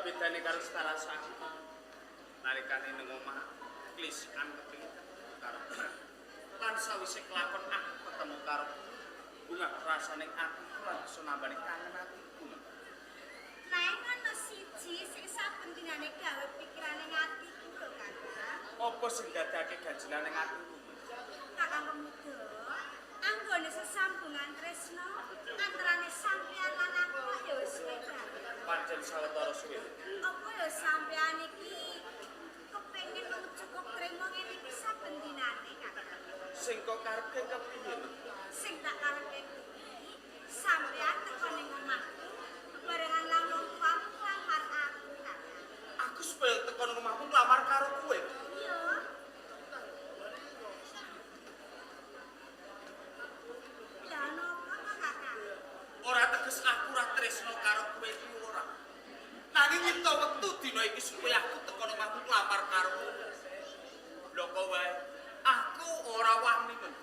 Bedane karo setara saiki. Nalikane nang omah klisikan kepengin ketemu karo lan sawise kelakon aku ketemu karo bunga rasane atiku lan bisa nambani kangen atiku. Nang ana siji sing saben dinane gawe pikirane atiku lho, Kakang. Apa sing dadake ganjelan ning atiku? Kakang Kemuda, anggone sesambungan tresna antarane sampeyan lan aku ya wis suwe banget. Pancen sawetara suwe. Apa ya sampeyan iki kepengin mung cukup trimo ngene iki saben dinane, Kakang? Sing kok karepke kepiye? Sing tak karepke kuwi sampeyan teko ning omahku bebarengan lan wong tuamu nglamar aku, Kakang. Aku supaya teko nang omahmu nglamar karo kowe. Iya. Lah napa to, Kakang? Ora teges aku ora tresno karo kowe iki ora. Nanging nyipta wektu dina iki supaya aku teko nang omahmu nglamar karo kowe. Lho kok wae aku ora wani men.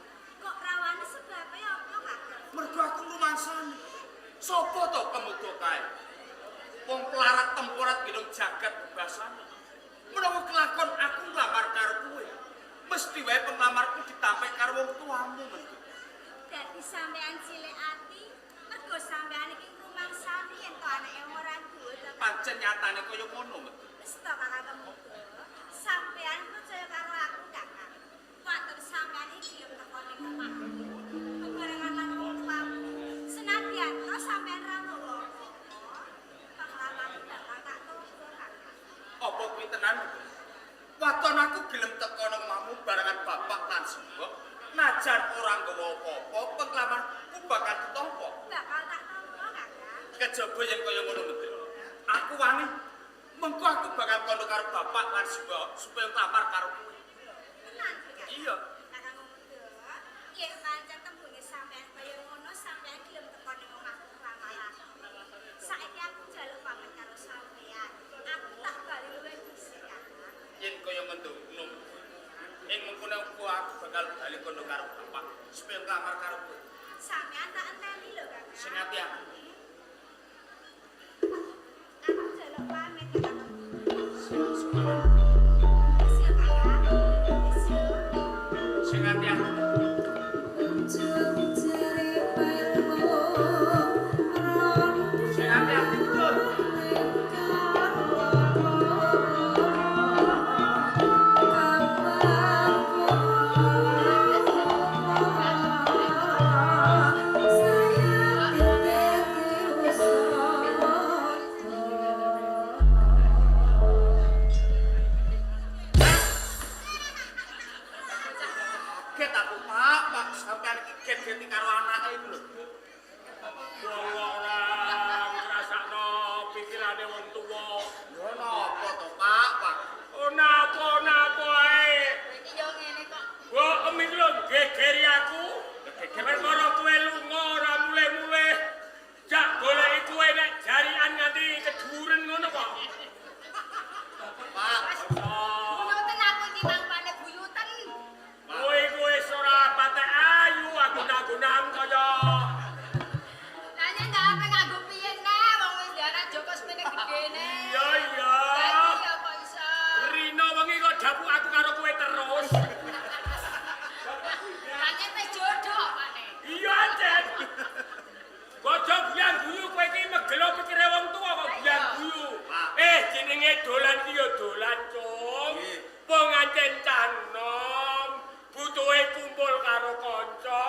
Kok rawani sebabe apa, Kakang? Mergo aku ngrumangsani. Sopo to kemudo kae? Wong pelarat temporat gendong jagat bebasane. Menawa kelakon aku nglamar karo kowe, mesti wae penglamarku ditampik karo wong tuamu men. Dadi sampeyan cilik ati mergo sampeyan iki ngrumangsani yen to anake ora duwe to. Pancen nyatane kaya ngono men. Wis to, Kakang Kemuda. Sampeyan percaya karo aku, Kakang. Waton sampeyan iki gelem teko ning omahku bebarengan lan wong tuamu. Senadyan to sampeyan ra nggawa apa-apa, penglamarku bakal tak tampa, Kakang. Apa kuwi tenan? Waton aku gelem teko nang omahmu barengan bapak lan simbok. Najan ora nggawa apa-apa, penglamarku bakal ditampa. Bakal tak tampa, Kakang. Kejaba yen kaya ngono men. Aku wani. Mengko aku bakal kondo karo bapak lan simbok supaya nglamar karo kowe. Tenan kuwi, Kakang. Iya. Kakang Kemuda, yen pancen tembunge sampeyan kaya ngono, sampeyan gelem teko ning omahku nglamar aku. Saiki aku njaluk pamit karo sampeyan. Aku tak bali luwih dhisik, Kakang. Yen kaya ngono. Ing mengkono uga aku bakal bali kondo karo bapak supaya nglamar karo kowe. Sampeyan tak enteni lho, Kakang. Sing ati-ati. Aku njaluk pamit, Kakang. Sing semangat. Wis ya, Kakang. Wis ya. Sing ati-ati. Sing ati-ati betul. Kaget aku, Pak, Pak sampean iki get-geti karo anake iku lho. Wong ora ngrasakno pikirane wong tuwa. Lho napa to, Pak, Pak? Oh napa-napa ae. Iki yo ngene kok. Mbok em iki lho gegeri aku. Perkara kowe lunga ora mulih-mulih. Jak goleki kowe nek jarian nganti keduren ngono kok. Pak, Oh. Buyuten aku iki mangpane buyuten. Kowe iku wis ora patek ayu aku nanggunam kaya Lah yen ndak ape nganggo piye neh wong wis diarak Joko semene gedene. Iya iya. Lah iya kok iso. Rino wengi kok dapuk aku karo kowe terus. Lah yen wis jodoh Pak ne. Iya ancen. Kocok buyang guyu kowe iki megelo pikire wong tuwa kok buyang guyu. Pak. Eh jenenge dolan iki ya dolan, Cung. Nggih. Wong ancen cah nom, butuhe kumpul karo kanca.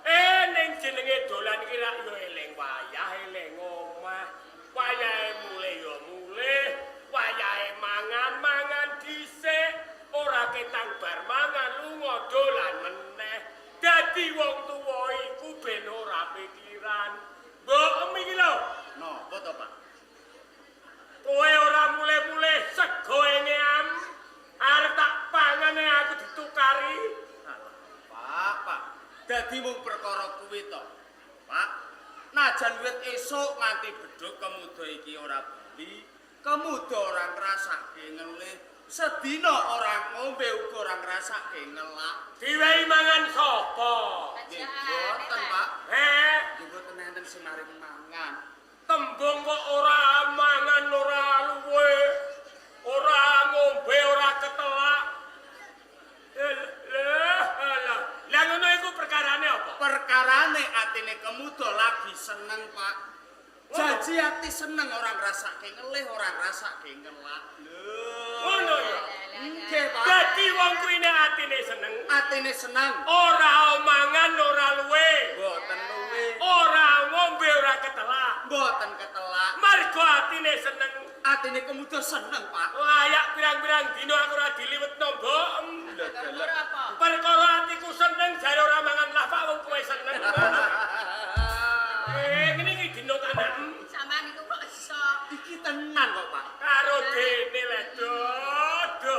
Eh ning jenenge dolan iki rak ya eling wayah, eling omah. Wayahe mulih ya mulih, wayahe mangan mangan dhisik. Ora ketang bar mangan lunga dolan meneh. Dadi wong tuwa iku ben ora pikiran. Mbok em iki lho, Napa to, Pak? kowe ora mulih-mulih sego engeam. Arep tak pangane aku ditukari. Alah, Pak, Pak. Dadi mung perkara kuwi to. Pak, najan wit esuk nganti bedhug kemuda iki ora bali, kemuda ora ngrasake ngelih, sedina ora ngombe uga ora ngrasake ngelak. Diwehi mangan sapa? Nggih mboten, Pak. Heh, Nggih mboten enten sing maring mangan. tembung kok ora mangan ora atine Kemuda lagi seneng, Pak. Janji ati seneng ora ngrasake ngelih, ora ngrasake ngelak. Lho. Ngono ya. Nggih, Pak. Dadi wong kuwi nek atine seneng, Atine seneng, ora omangan ora luwe, mboten luwe, ora ngombe ora ketelak. Mboten ketelak. Mergo atine seneng, Atine Kemuda seneng, Pak. Layak pirang-pirang dina aku ora diliwetno, Mbok. Lho, Perkara apa? Perkara atiku seneng jare ora mangan lafak wong kowe seneng. Eh, ngene iki dina tanem. Sampean iku kok iso. Iki tenan kok, Pak. Karo dene le dodo.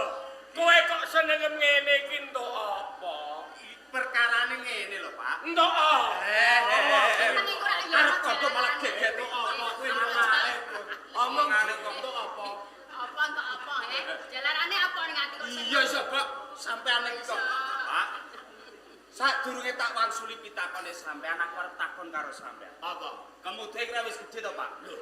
Kowe kok seneng ngene iki entuk apa? Perkarane ngene lho, Pak. Entuk apa? Eh, eh, eh. Sampean iku rak ya. Arep padha malah geget Apa apa kowe malah. Omong kok entuk apa? Apa entuk apa, he? Jalarane apa ning ati kok seneng? Iya iso, Pak. Sampean iki kok, Pak. Sadurunge tak wangsuli pitakone sampean, aku arep takon karo sampean. Apa? Kemuda iki wis gedhe to, Pak? Lho.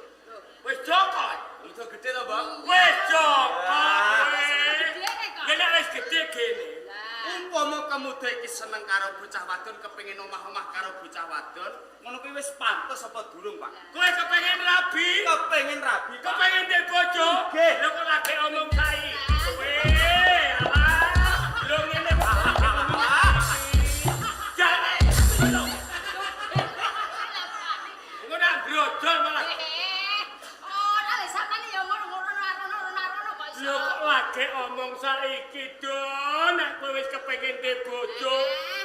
Wis joko. Kemuda gedhe to, Pak? Wis joko. Ah. Gedhe kok. Lah nek wis gedhe gene. Lah. Umpama kemuda iki seneng karo bocah wadon, kepengin omah-omah karo bocah wadon, ngono kuwi wis pantes apa durung, Pak? Kowe kepengin rabi? Kepengin rabi, Pak. Kepengin duwe bojo? Nggih. Lho kok lagi omong saiki. Kowe alah. Lho ngene kok. Jare. Ngono nak brojol malah. Eh, ora lho sampean ya ngono-ngono arono-arono kok iso. Lho kok lagi omong saiki do, nek kowe wis kepengin duwe bojo,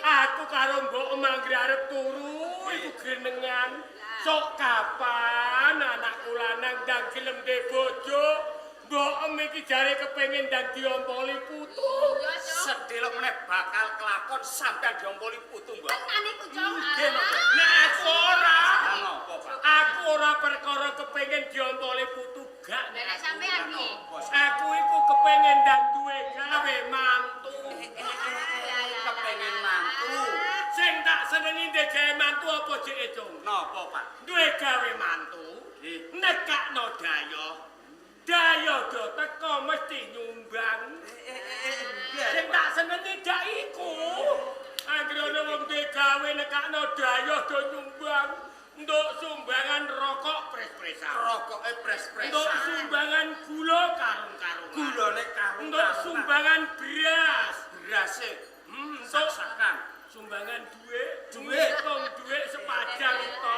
aku karo mbok manggri arep turu iku grenengan. Sok kapan anakku lanang ndang gelem duwe bojo? Mbok iki jare kepengin ndang diompoli putu. Iya, Cok. Sedelok meneh bakal kelakon sampean diompoli putu, Mbak. Tenan iku, Cok. Nggih, lho. Nek aku ora, Lah ngopo, Pak? aku ora perkara kepengin diompoli putu gak. Lah nek sampean piye? Aku iku kepengin ndang duwe gawe mantu. Kepengin mantu. Sing tak senengi ndek gawe mantu apa jeke, Cung? Napa, Pak? Duwe gawe mantu, Nggih. nekakno dayoh. Dayoh do teko mesti nyumbang. Sing tak senengi dak iku. Anggere ana wong duwe gawe nekakno dayoh do nyumbang. Nduk sumbangan rokok pres-presan. Rokoke pres-presan. Nduk sumbangan gula karung-karungan. Gulane karung. Nduk sumbangan beras. Berase Nduk sak-sakan. Sumbangan duit, Duit. wong duit sepajang to.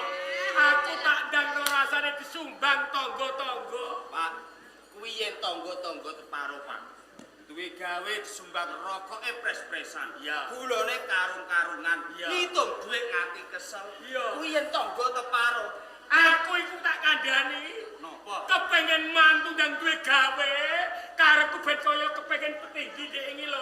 Aku tak ndang rasane disumbang tangga-tangga. Pak, kuwi yen tangga-tangga teparo, Pak. Duwe gawe disumbang rokoke pres-presan. Iya. Gulane karung-karungan. Iya. Ngitung duit nganti kesel. Iya. Kuwi yen tangga teparo. Aku iku tak kandhani. Napa? Kepengen mantu ndang duwe gawe, karepku ben kaya kepengen petinggi ndek ingi lho.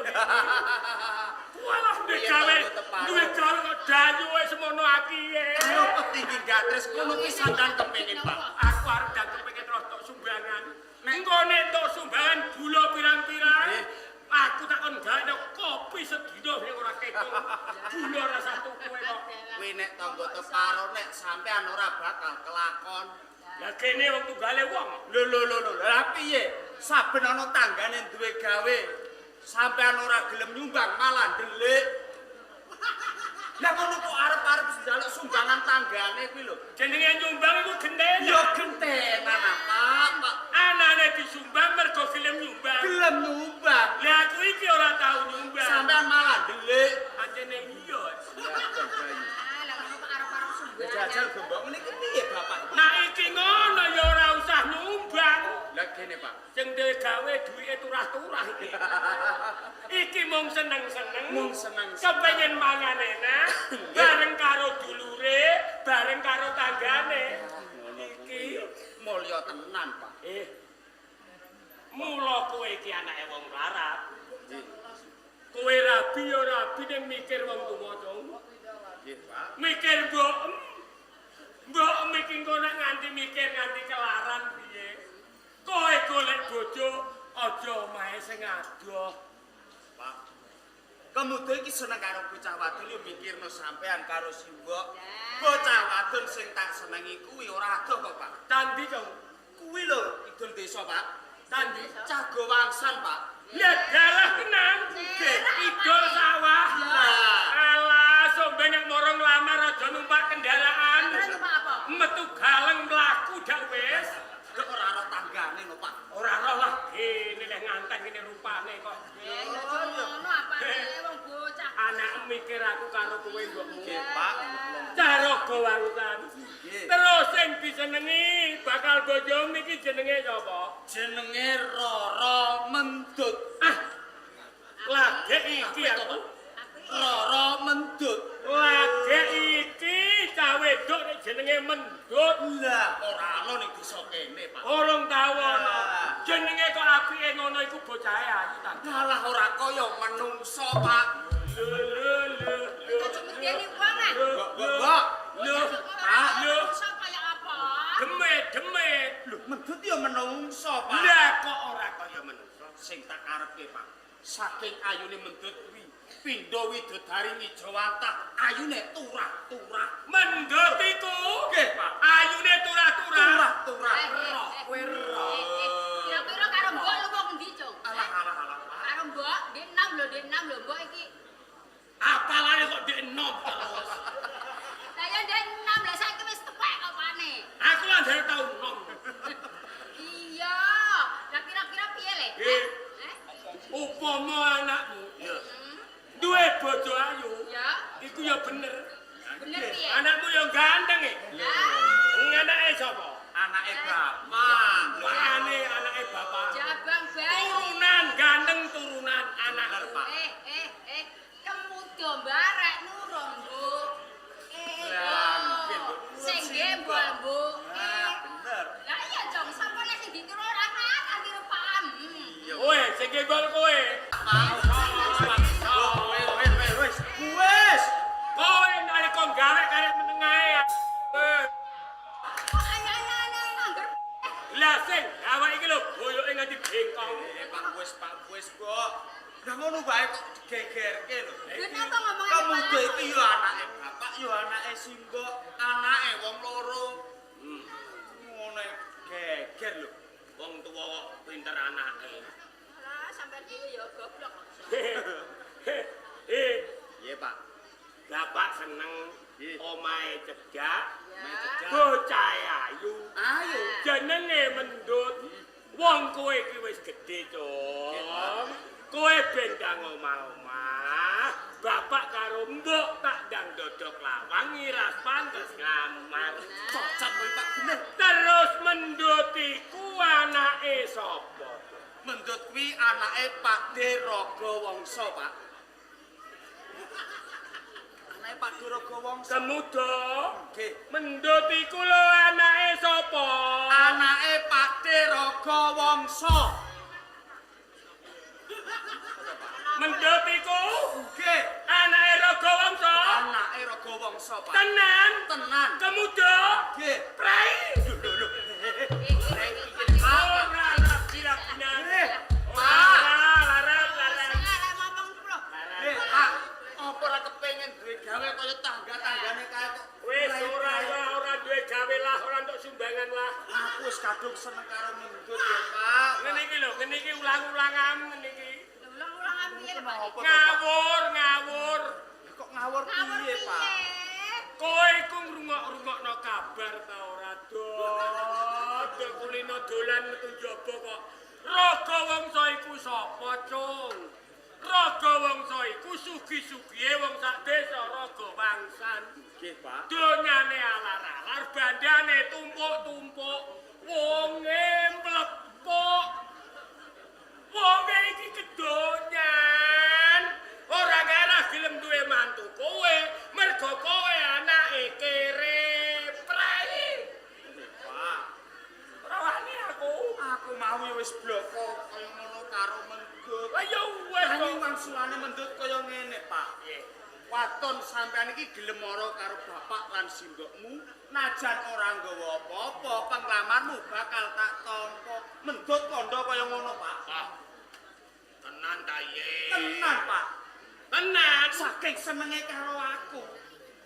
Walah duwe Iya, gawe, tangga teparo. duwe gawe kok dayoe semono akihe. Karo petinggi gatres ngono kuwi sampean kepengin, Pak. Aku arep ndang kepengin rotok sumbangan. Engko nek entuk sumbangan gula pirang-pirang, Nggih. aku tak kon gawe kopi sedina sing ora ketung. Gula rasa tuku kok. Kuwi nek tangga teparo nek sampean ora bakal kelakon. Lah kene wong tunggale wong. Lho lho lho lho, lah piye? Saben ana tanggane duwe gawe, sampean ora gelem nyumbang malah ndelik. Lah ngono kok arep-arep njaluk sumbangan tanggane kuwi lho. Jenenge nyumbang iku gentena. Ya gentenan apa, Pak? Anane disumbang mergo gelem nyumbang. Gelem nyumbang, Lah aku iki ora tau nyumbang. sampean malah ndelik. Anjene iya. Ah, lah ngono kok arep-arep sumbangan. Jajal gembok ngene iki piye Bapak? Nah iki ngono ya ora usah nyumbang. Lah kene, Pak. Sing duwe gawe duwike turah-turah iki. Iki mung seneng-seneng. Mung seneng-seneng. Kepengen mangan enak, bareng karo dulure, bareng karo tanggane. Iki Mulya tenan, Pak. Mula kowe iki anake wong mlarat. Kowe rabi ya rabi ning mikir wong tuwa, Cung. Nggih, Pak. Mikir mbok. Mbok iki engko nek nganti mikir nganti kelaran piye? Kowe golek bojo aja omahe sing adoh. Pak. Kemudian iki seneng karo bocah wadon yo mikirno sampean karo si mbok. Bocah wadon sing tak senengi kuwi ora adoh kok, Pak. Candi, Cung. Kuwi lho idul desa, Pak. Candi. Cah Gowangsan, Pak. Ya dalah tenan. Nggih. Idul sawah. Lah. Alah, somben ben nek moro nglamar aja numpak kendaraan. Terus numpak apa? Metu galeng mlaku dak wis. Kok ora ora tanggane lho, Pak. Ora roh lah gene leh nganten ngene rupane kok. Ya aja ngono apane wong bocah. Anak mikir aku karo kowe mbokmu. Nggih, Pak. Caraga warutan. Nggih. Terus sing disenengi bakal bojomu iki jenenge sapa? Jenenge Roro Mendut. Ah. Lagek iki aku. Roro Mendut. Lagek iki cah wedok nek jenenge Mendut. Lah, ora ana ning desa kene, Pak. Urung tau ana. Ah. Jenenge kok apike ngono iku bocahe ayu ta. Dalah ora kaya menungso, Pak. Lho lho lho lho. Aja medeni wong ah. Mbok, mbok, mbok. Lho, Pak, lho. kaya apa? Demit, demit. Lho, Mendut ya menungso, Pak. Lah kok ora kaya menungso? Sing tak karepke, Pak. Saking ayune Mendut kuwi, pindha widodari ngijawantah, ayune turah-turah. Mendut iku Nggih, Pak. Ayune turah-turah. Turah-turah. Eh, Kowe roh. Kira-kira karo mbok lu wong endi, Cung? Alah, alah, alah, Pak. Karo mbok, ndek 6 lho, ndek 6 lho mbok iki. Apalane kok ndek enom terus. Lah ya ndek 6 lah saiki wis tuwek kok pane. Aku lan jare tau enom. Iya. Lah kira-kira piye le? Eh. Eh? Upama anakmu duwe bojo ayu, Ya, iku ya bener. bener piye? Anakmu ya ganteng e. Lah, Anake sapa? Anake bapak. Pakane anake bapak. jabang bayi. Turunan ganteng turunan anak. Bener, Pak. Eh, kemudo barek nurung, Mbok. Lah, nggih, Mbok. Sing gembol, Mbok. Ah, bener. Lah iya, Jong, sapa nek sing ditiru ora kan tiru paham. Iya. Kowe sing gembol kowe. Wes, wes, wes, wes. Wes. Kowe nalika gawe karek meneng ae. Eh, Kok anak-anak angger Lah sing gawe iki lho boyoke nganti bengkong. Eh, Pak, wes, Pak, wes, Mbok. Lah ngono wae kok digegerke lho. Kenapa ngomong Kemudo iki ya anake bapak, ya anake simbok, anake wong loro. Ngono geger lho. Wong tuwa kok pinter anake. Lah sampean dhewe ya goblok kok. Eh, Iya, Pak. bapak seneng Nggih. omahe cedhak, Ya. bocahe ayu. Ayo. Jenenge Mendut. Wong kowe iki wis gedhe, Cung. Kowe ben ndang omah-omah. Bapak karo mbok tak ndang dodok lawang ngiras pantes ngamar. Cocok kowe, Pak, bener. Terus Mendut iku anake sapa? Mendut kuwi anake Pakde Raga Wangsa, Pak. Anake Pakde Raga Wangsa. Kemudo. Nggih. Mendut iku lho anake sapa? Anake Pakde Raga Wangsa. Mendut iku Nggih. anake Raga Wangsa. Anake Raga Wangsa, Pak. Tenan. Tenan. Kemudo. Nggih. Prei. Lho lho lho. Ora rabi-rabinan. Eh, Ora larat larat. Sing arek ngomong lho. Eh, Pak, apa ora kepengin duwe gawe kaya tangga-tanggane kae kok. Wis ora ora duwe gawe lah, ora entuk sumbangan lah. Aku wis kadung seneng karo Mendut ya, Pak. Ngene iki lho, ngene iki ulang-ulangan ngene iki. Ulang-ulangan piye lho, Pak? Apa to, Pak? Ngawur, ngawur. Kok ngawur Ngawur piye, Pak? piye? Kowe iku ngrungok-rungokno kabar ta ora, Dot? Dok kulino dolan metu njaba kok. Raga Wangsa iku sapa, Cung? Raga Wangsa iku sugi-sugihe wong sak desa Raga Wangsan. Nggih, Pak. Donyane alar-alar, bandane tumpuk-tumpuk, wonge mlepuk. Wonge iki kedonyan. Ora ngarah gelem duwe mantu kowe, mergo kowe anake kere prei. Pak, Ora wani aku. aku mau ya wis bloko kaya ngono karo Mendut. Lah ya wis Nanging kok. wangsulane Mendut kaya ngene, Pak. Waton sampean iki gelem mara karo bapak lan simbokmu, najan ora nggawa apa-apa, penglamarmu bakal tak tampa. Mendut kandha kaya ngono, Pak. Ah. Tenan ta ye? Tenan, Pak. Tenan. Saking senenge karo aku.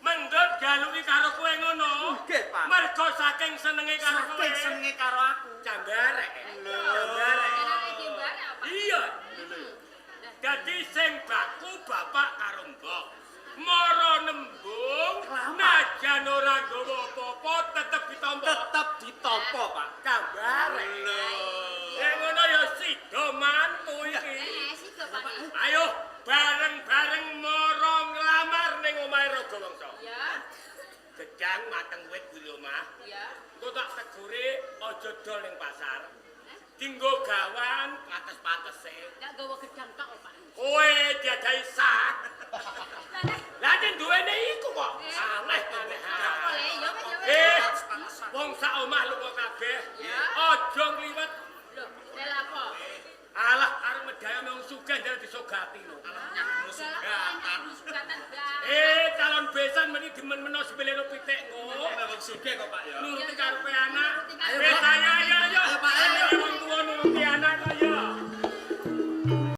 Mendut jaluki karo kowe ngono. Nggih, Pak. Mergo saking senenge karo kowe. Saking senenge karo aku. Jambarek. Lho. Jambarek. Anake jembarek apa? Iya. Dadi sing baku bapak karo mbok. Mara nembung, Nglamar. Najan ora nggawa apa-apa tetep ditampa. Tetep ditampa, Pak. Kabare. Lho. Nek ngono ya sida mantu iki. Eh, sida Pak. Ayo bareng-bareng mara nglamar ning omahe Raga Wangsa. Ya, Gedang mateng wit kuwi omah. ya. Engko tak tegure aja dol ning pasar. Dinggo gawan pates-patese. Ndak gawa gedang tok kok, Pak. Kowe diadahi sak. Lah nek Lah yen duwene iku kok. Eh. Aneh aneh. apa le? Ya wis ya wis. Eh, wong sak omah lunga kabeh. Ya. Aja ngliwet. Lho, lha apa? Alah arep medaya wong sugih njaluk disogati lho. Nah, sugatan banget. Eh, calon besan meni dimen-meno sepeleno pitik engko. Wong sugih kok, Pak ya. Nuruti